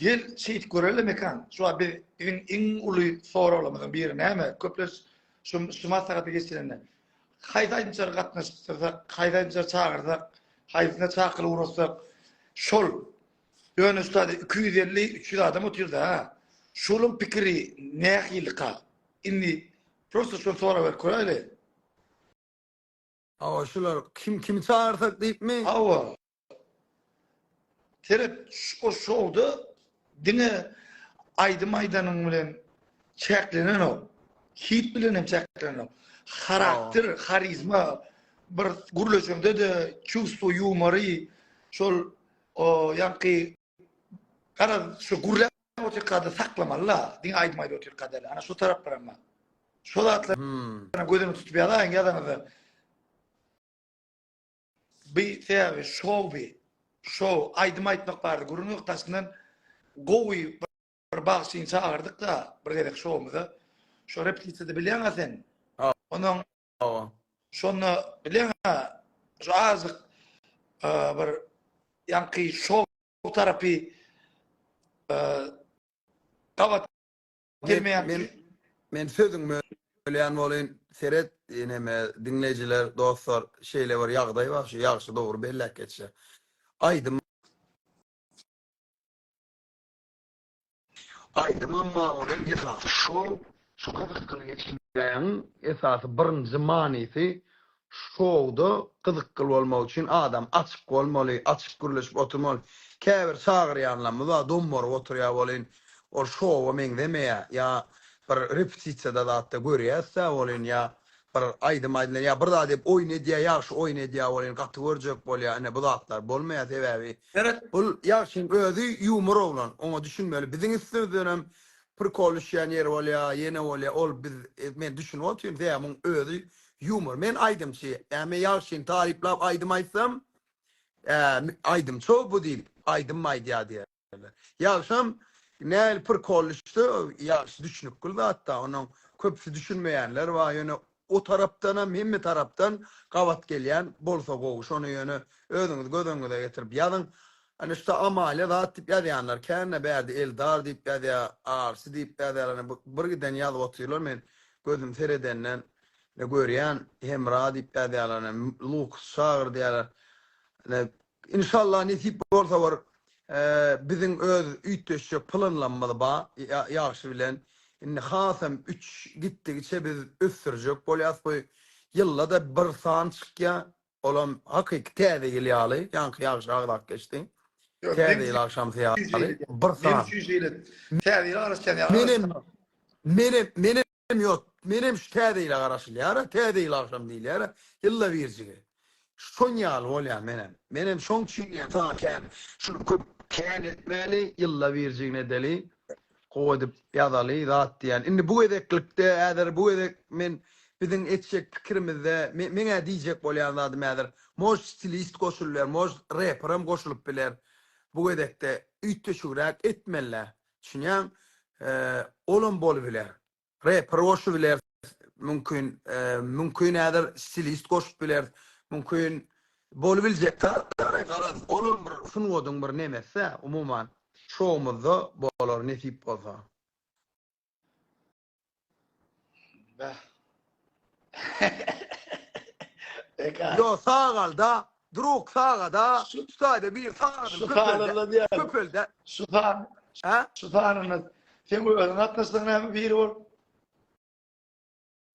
Gel şeýdip göreli Mekan. Şu wagt biz biziň iň uly soraglarymyzyň biri näme? Köplenç şu şu maslahaty geçirende haýsy aýdymçylary gatnaşdyrsak, haýsy aýdymçylary çagyrsak, haýsyna çakylyk ugratsak, şol ýöne şu taýda 250, 300 adam otyrda ha. Şolaryň pikiri nähilika? Indi prosta şony sorap berip göräýli. Hawa şular kim kimi çagyrsak diýipmi? Hawa. Seret o şowda diňe aýdym aýdanyň bilen çäklenenok. Hit bilen hem çäklenenok. Harakter, harizma, bir gürleşeňde-de çувство ýumory, şol ýaňky garaz şu gürläp otyrka-da saklamaly-la, diňe aýdym aýdyp otyrka däl. Ana şu taraplaram bar. Şo zatlary göz öňünde tutup ýazaýyň ýazanyňyzda. Bi sebäbi şou bi. Şou aýdym aýtmak barada gürrüň ýok daşyndan gowy bir bagşyny çagyrdyk-da bir gezek şowumyza. Şo repetisiýada bilýäň-ä sen. Onuň şonda bilýäň-ä şu azajyk bir ýaňky şou tarapy gabat Gelmeýän. Men men sözüňi bölýän bolyn. Seret neme diňleýjiler, dostlar, şeýle bir ýagdaý bar, şu ýagşy dogry belläp geçýär. Aýdym Aýdymam bar onuň esasy şol, şu gyzykly geçirmägiň esasy birinji manysy Şowda gyzykly bolmak üçin adam açyk bolmaly, açyk gürleşip oturmaly. Käbir çagyrýanlarymyz bar, dommaryp oturýar welin, ol şowa meňzemeýär. Ýa bir repetisiýada zatda görýäs-dä welin, ýa bir aýdym aýdylanda, ýa bir zat edip oýun edýär, ýagşy oýun edýär welin, gaty görjek bolýar. Ine, bu zatlar bolmaýar, sebäbi bul ýagşyň özi ýumor oglan, oňa düşünmeli. Biziň üstümizdenem prikol düşýän ýeri bolýar, ýene bolýar, ol biz, men düşünip otyryn, sebäbi muň özi Ýumor. Men aýdymçy. Ä men Ýagşyny taryplap aýdym aýtsam, ä aýdymçy-ow bu diýip, aýdym aýdýar diýerler. Ýagşam nähili prikol düşse, Ýagşy düşnükli zat-da, onuň köpüsi düşünmeýänler bar, ýöne o tarapdanam, hemme tarapdan gabat gelýän bolsa gowy. Şony ýöne özüňiz göz öňüňize getirip ýazyň. Ana şuda Amalia zat diýip ýazýanlar kän-de bärde Eldar diýip ýazýar, Arsy diýip ýazýarlar. Ine bir giden ýazyp otyrlar men gözüm seredenden. Ine görýän Hemra diýip ýazýarlar ine Luks çagyr diýýärler. Ine inşallah nesip bolsa bir biziň öz üýtgeşjek planlarymyz bar ýagşy bilen. Indi hasam üç gitdigiçe biz ösdürjek bolýas bu ýylda-da bir san çykýar. Olam hakyky täze ýyl ýaly, ýaňky ýagşy agzap geçdi. Täze ýyl agşamsy ýaly bir san. Meň üçin şeýle täze ýyla garaşýan ýaly. Menem menem menem Ýok, menem şu täze ýyla garaşylýar-a, täze ýyl agşam diýilýär-ä, ýylda birjigi. Şoň ýaly bolýar menem. Menem şoň üçin diýýän saňa kän, şuny köp kän etmäli, ýylda birjigini edeli, gowy edip ýazaly zat diýýän. Indi bu gezeklikde, häzir bu gezek men biziň etjek pikirimizde, meň-ä diýjek bolýan zadym häzir, может stilist goşulyp biler, может reperem goşulyp biler. Bu gezekde üýtgeşigräk etmeli-dä. Düşünýäň? Olam bolubiler. Reper goşubiler mümkin. Mümkin häzir stilist goşup biler. Mümkin bolubiljek zatlar garaz olam bir sungatyň bir nemesi umuman şowumyzda bolar nesip bolsa. Beh. Eka. Yo sagalda, druk sagada, şu taýda bir sagadyny Şu sanynda köpelde. diýýän. Köpelde. Şu san, Ha? şu sanynda sen özüň gatnaşdyň näme biri bol.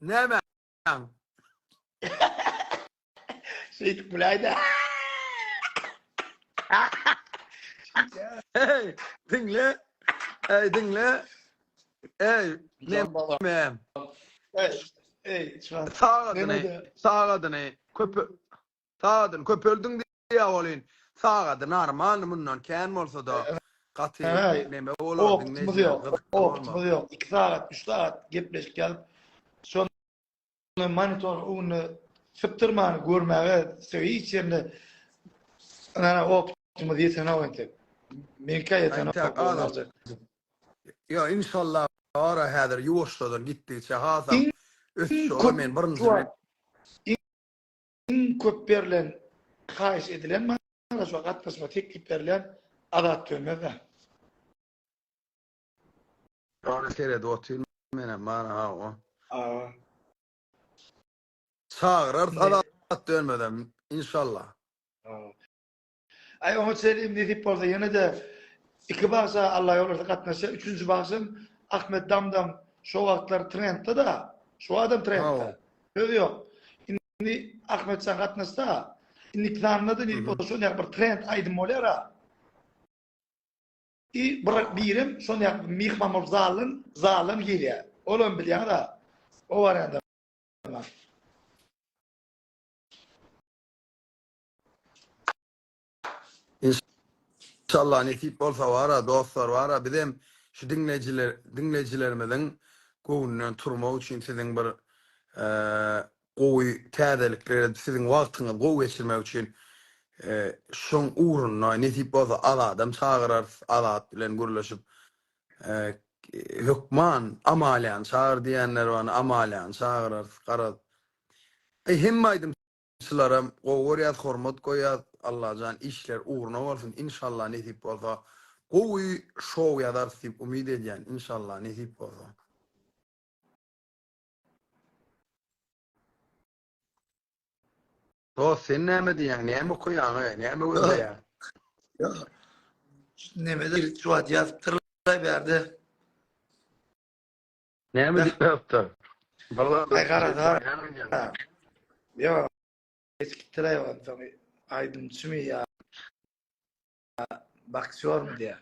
Näme? Şeýdip biläýdä. Hey, diňle. Hey, diňle. Hey, näme? Hey, hey, şu Sagadyny, sagadyny köpe sagadyny köpeldiň diýýär welin, sagady normalny mundan kän bolsa-da gaty neme bolar Optymyz ýok. Optymyz ýok. 2 sagat, 3 sagat gepleşik ýazyp, şo Monitoryň öňünde sypdyrmany görmäge hiç ýerinde ynana optymyz ýetenok entek. Meňkä ýetenok. Ýa inşallah bara häzir ýuwaşjadan gitdigiçe hasam ösüş bolar men birinji Iň köp berlen haýyş edilen maňa şo gatnaşma teklip berlen Azat Dönmez-dä. Ony seredip otyryn menem bar hawa. Hawa. Çagyrarys Azat dönmezem inşallah. Hawa. Aý oňa çenli nesip bolsa ýene-de iki bagşa Alla ýol berse gatnaşýar. Üçünji bagşam Ahmet Damdam şo wagtlar trendde-da. Şu wagtam trendde. Söz ýok. Indi Ahmetjan gatnaşsa, indiki sanynda-da nesip bolsa şon ýaly bir trend aýdym bolýar-a. I bir birem şon ýaly myhman bolup zaldan zaldan girýär. Olam bilýäňiz-a. O warianta bar. Inşallah nesip bolsa bara dostlar bara bizem şu diňleýjiler diňleýjilerimiziň göwnünden turmak üçin siziň bir gowy täzelikler edip siziň wagtyňyzy gowy geçirmek üçin şoň ugrunda nesip bolsa Azadam çagyrarys Azat bilen gürleşip hökman Amalyany çagyr diýenler bar Amalyany çagyrarys garaz hemme aýdym Çylaram gowy görýäs hormat goýýas Allajan işler ugruna bolsun inşallah nesip bolsa gowy şow ýazarys diýip umyt edýän inşallah nesip bolsa. Dost sen näme diýýäň näme okaýaň näme gözleýäň. Ýok. Nemede şu wagt ýazypdyrlar bärde. Näme diýip ýazypdyr? Aý garasa. Ýok. Geçipdir-aý onsoň aýdymçymy ýa boksýormy diýýär.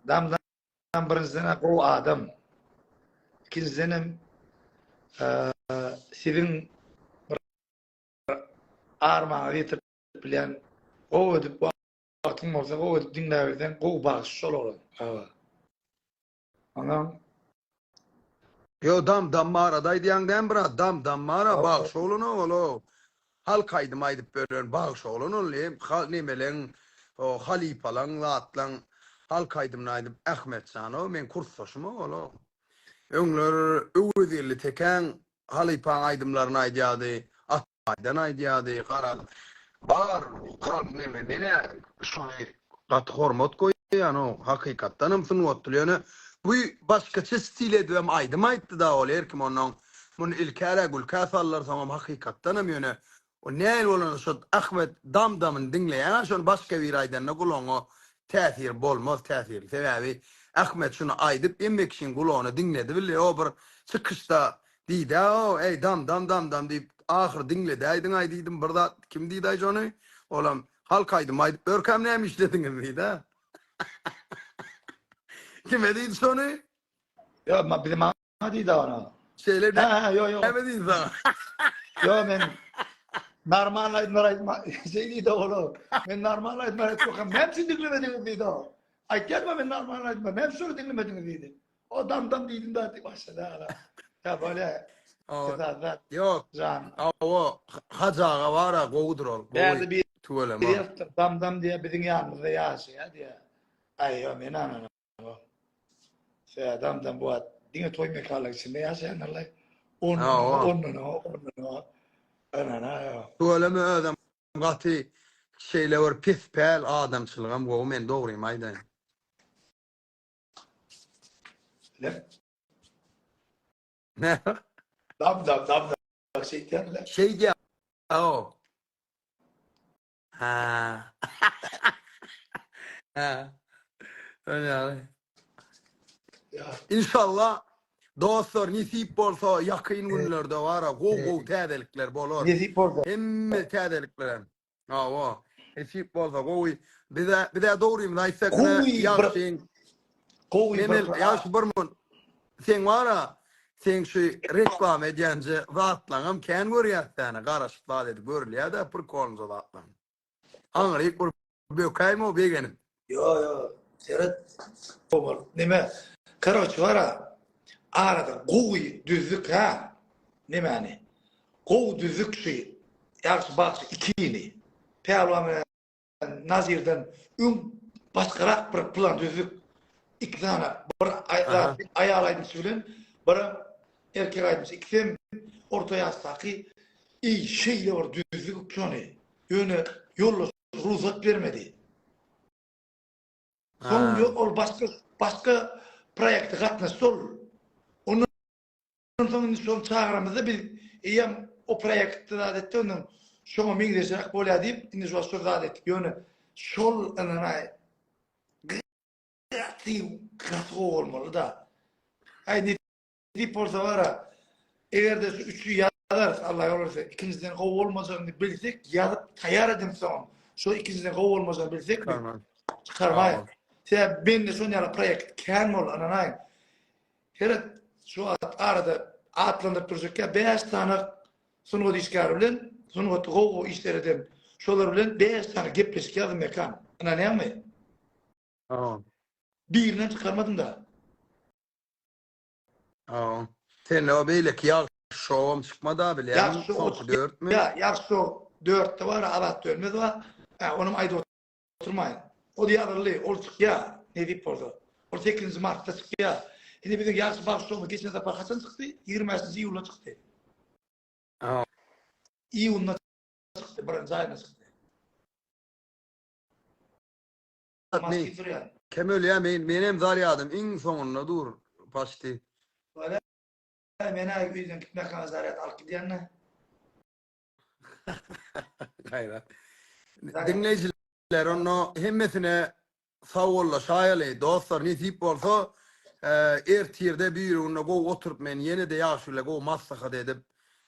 Dam-dam birinjiden-ä gowy adam. Ikinjidenem siziň bir armaňyzy ýetirip bilýän gowy edip wagtyň bolsa gowy edip diňläbilseň gowy bagşy şol oglan. Hawa. Onam Ýo dam dam barada aýdýaň dämi brat dam dam bara bagşy oglan ol o halk aýdym aýdyp beren bagşy oglan ol hem nemeleň o halypalaň zatlaň halk aýdymyny aýdyp Ahmetjan o meň kursdaşym ol o öňler Öwezgeldi Tekäň halypaň aýdymlaryny aýdýady Aýdan aýdýady garaz bar kral neme menä şony gaty hormat goýýan o hakykatdanam sungatdyl ýöne bu başgaça stil edibem aýdym aýtdyda ol her kim onnoň muny ilkärä gülkä saldylar soňam hakykatdanam ýöne o näil bolanda şo Ahmet dam damyny diňleýäňä şony başga biri aýdanda gulagyňa täsir bolmaz täsirli sebäbi Ahmet şuny aýdyp hemme kişiň gulagyna diňledi bildi o bir çykyşda Diýdä-ow, eý, dam-dam, dam-dam diýip, ahyr diňledäýdiň-aý diýdim, bir zat, kim diýdi-aý şony? Olam, Halk aýdymy aýdyp ýörkäm näme işlediňiz diýdi-ä. Kime diýdi şony? Ýok, ma, bizi maňa diýdi ony. Şeýle Hä, hä, ýok, ýok. Näme diýdi saňa? Ýok, men normal aýdymlar aýtma, şeý diýdi ol. Men normal aýdymlar aýdyp ýörkäm, näme üçin diňlemediňiz diýdi o. Aýtýarma men normal aýdymlar, näme üçin şony diňlemediňiz diýdi. O dam dam diýdim da diýip başlady aga. Ýa bolýa. Zat. Ýok. Jan. Awa, Hajy aga bar-a, gowudyr ol. Gowy. Bir tüweleme. Ýazdyr, dam dam diýä biziň ýanymyzda ýaşaýar diýä. Aý, ýo, men ananam. Şä dam dam bu at diňe toý mekanlaryň içinde ýaşaýanlarlaý. Ondan, ondan, ondan. Anana ýo. Tüweleme özem gaty şeýle bir pespäl adamçylygam gowy men dogrymy aýdaýyn. Ne? Ne? Dam dam dam dam şeýtýärler. Şeýdýär o. Ha. Ha. Öyle ýaly. Inşallah dostlar nesip bolsa ýakyn günlerde bara gowy gowy täzelikler bolar. Nesip bolsa. Hemme täzeliklere. Hawa. Nesip bolsa gowy. Bize bize dogrymyzy aýtsak ine ýagşyň gowy bir ýagşy bir mun. Sen wara sen şu reklama edýänje zatlaňam kän görýäs seni garaşyp zat edip görülýä-de prikolnyja zatlaň. Aňryk bir bökäýme o begenip. Ýo ýo seret bol neme karoç wara arada gowy düzlük ha nemäni gowy düzlük şu ýagşy bagşy ikini pälwan bilen Nazirden öň başgarak bir plan düzdük iki sany bir aýal aýdymçy bilen bir erkek aýdymçy ikisem orta ýaşdaky eý şeýle bir düzdük şony ýöne ýoldaş rugsat bermedi. Soň ol başga başga. proýekte gatnaşdy ol. Ondan soň indi şony çagyramyzda biz eýýäm o proýektde zat etdik ondan şoňa meňzeşräk bolýar diýip indi şu wagt şol zat etdik. Ýöne şol ynanaý gaty gaty gowy bolmaly-da. Aý nesip bolsa bara eger-de şu üçi ýazarys Alla ýol berse ikinjiden gowy bolmajagyny bilsek ýazyp taýýar edemsoňam şo ikinjiden gowy bolmajagyny bilsek biz çykarmaýys. Sebäbi mende şon ýaly proýekt kän boldy ynanaýyň. Seret, şu wagt arada atlandyryp durjak 5 sany sungat işgäri bilen sungatda gowy-gowy işler eden şolar bilen 5 sany gepleşik ýazdym Mekan. Ynanýaňmy? Hawa. Birinem çykarmadym da. Hawa. Sende o beýleki ýagşy şowam çykmady-a bilýäňmi? Soňky dörtmi? Ýa, ýagşy şow dörtde bar, Azat Dönmez bar. Hä, onam aýdyp Oturmaýyn. Ol ýazyldy, ol çykýar, nesip bolsa. Ol sekizinji martda çykýar. Indi biziň ýagşy bagşymyz geçen sapar haçan çykdy? 25-nji iýulda çykdy. Iýunda çykdy, birinji aýynda çykdy. Men kim ölýär? Men menem zarýadym iň soňunda dur paçti. Wala men aý öýden gitmäkäm zarýad alyp gidýän-de. Gaýrat. Diňleýjiler onda hemmesine sag bollaşaýaly. Dostlar nesip bolsa ertirde birigünde gowy oturyp men ýene-de ýagşy bile gowy maslahat edip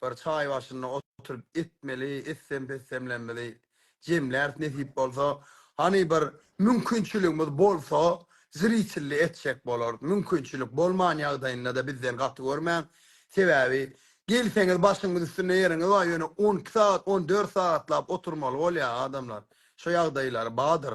bir çaý başynda oturyp etmeli etsem-petsemlerimizi jemläris nesip bolsa. Hany bir mümkinçiligimiz bolsa zriçilli etjek bolarys. Mümkinçilik bolman ýagdaýynda-da bizden gaty görmäň. Sebäbi Gelseňiz başyňyz üstünde ýeriňiz bar ýöne 12 sagat 14 sagatlap oturmaly bolýar adamlar. Şo ýagdaýlary badyr.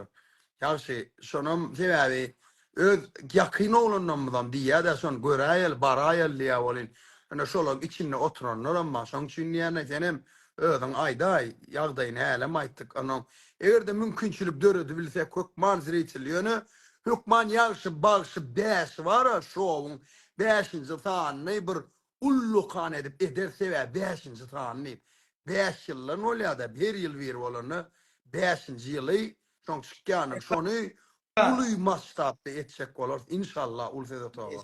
Ýagşy şonam sebäbi öz ýakyn oglanlarymyzam diýýär-dä şony göräýeli baraýaly diýýär welin ine şolaň içinde oturanlaram bar. Şoň üçin diýýän senem özüň aýdaý ýagdaýyny hälem aýtdyk onuň eger-de mümkinçilik döredibilsek hökman zritel ýöne hökman ýagşy bagşy bäşi bar-a şowuň bäşinji sanyny bir Ullakan edip eder sebäbi bäşinji sany diýip. Bäş ýyldan bolýada her ýyl bir bolanda bäşinji ýyly şoň çykýanyny şony uly masştabda etjek bolarys inşallah uly söze toba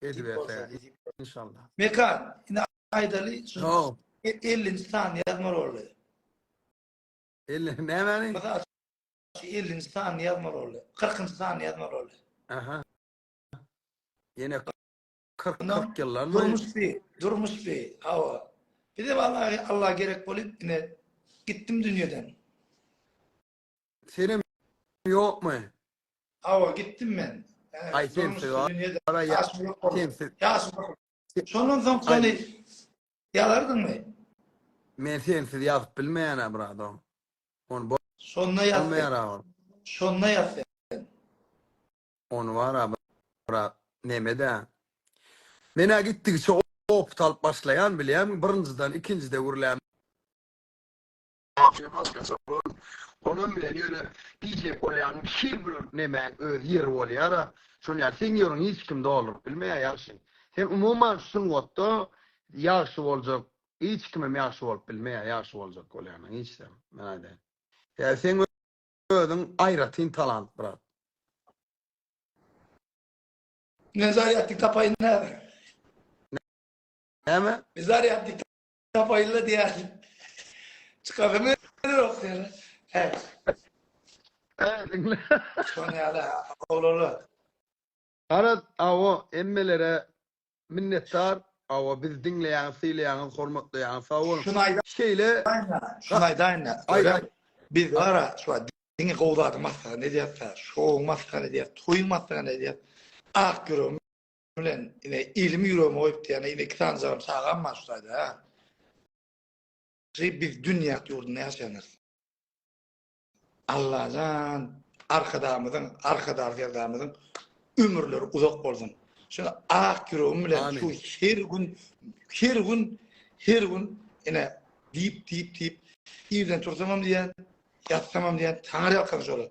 ediberse inşallah. Mekan indi aýdaly şu ellinji sanyny ýazmaly boldy. Elli nämäni? Mysal şu ellinji sanyny ýazmaly boldy. Kyrkynjy sanyny ýazmaly boldy. Aha. Ýene 40 40 ýyldan Durmuş bi, durmuş bi. Hawa. Bize vallahi Allah gerek bolup ine gitdim dünýeden. Senem ýokmy? Hawa gitdim men. Aý sensiz ara sensiz. Ýaşym ýok. Şondan soň şony ýazardyňmy? Men sensiz ýazyp bilmeýän-ä brado. Ony Şonda ýaz. Şonda ýaz sen. Ony bar-a brat, neme-dä. Men-ä gitdigiçe opyt alyp başlaýan, bilýämiň, birinjiden, ikinjide gürläm. Onam bilen, ýöne diýjek bolýanym her bir nemäň öz ýeri bolýar-a. Şol ýaly seň ýeriňi hiç kim dolduryp bilmeýär, ýagşy. Sen umuman şu sungatda ýagşy boljak, hiç kimem ýagşy bolup bilmeýär, ýagşy boljak bolýanyň hiçem, men aýdaýyn. Sebäbi seň Özüň aýratyn talant brat. Men zarýadnik tapaýyn näme? Näme? Men zarýadnik tapaýyn-la diýýän. Çykasym gelenok seni. He. Diňle. Şoň ýaly oglanlar. Garaz, awa, hemmelere Minnetdar awa bizi diňleýäňiz sylaýaňyz hormatlaýaňyz sag boluň Şuny aýdaýyn şeýle şuny aýdaýyn-da Aýt aýt. Biz bara şu wagt diňe gowy zadyň maslahatyny edýäs-de, şowuň maslahatyny edýäs, toýuň maslahatyny edýäs. Ak ýüregim bilen ine elimi ýüregime goýup diýýän, ine iki sanjagam çagam bar şu taýda ha. Biz dünýä ýurdunda ýaşaýanlarys. Allajan Arkadagymyzyň, Arkadagly Serdarymyzyň ömürleri uzak bolsun. Şunu ak ýüregim bilen şu her gün, her gün, her gün ine diýip, diýip, diýip irden tursamam diýen, ýatsamam diýen, taňry ýalkasyn şolar.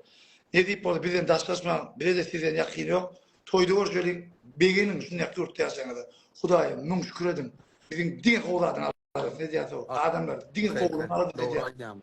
Nesip bolsa bizden daşlaşmaň, bize-de sizden ýakyn ýok. Toýda görüşeliň, begeniň şundak ýurtda ýaşaýaňyza. Hudaýa müň şükür ediň. Biziň diňe gowy zadyň aladasyny edýär, adamlar diňe gowulygyň aladasyny edýär.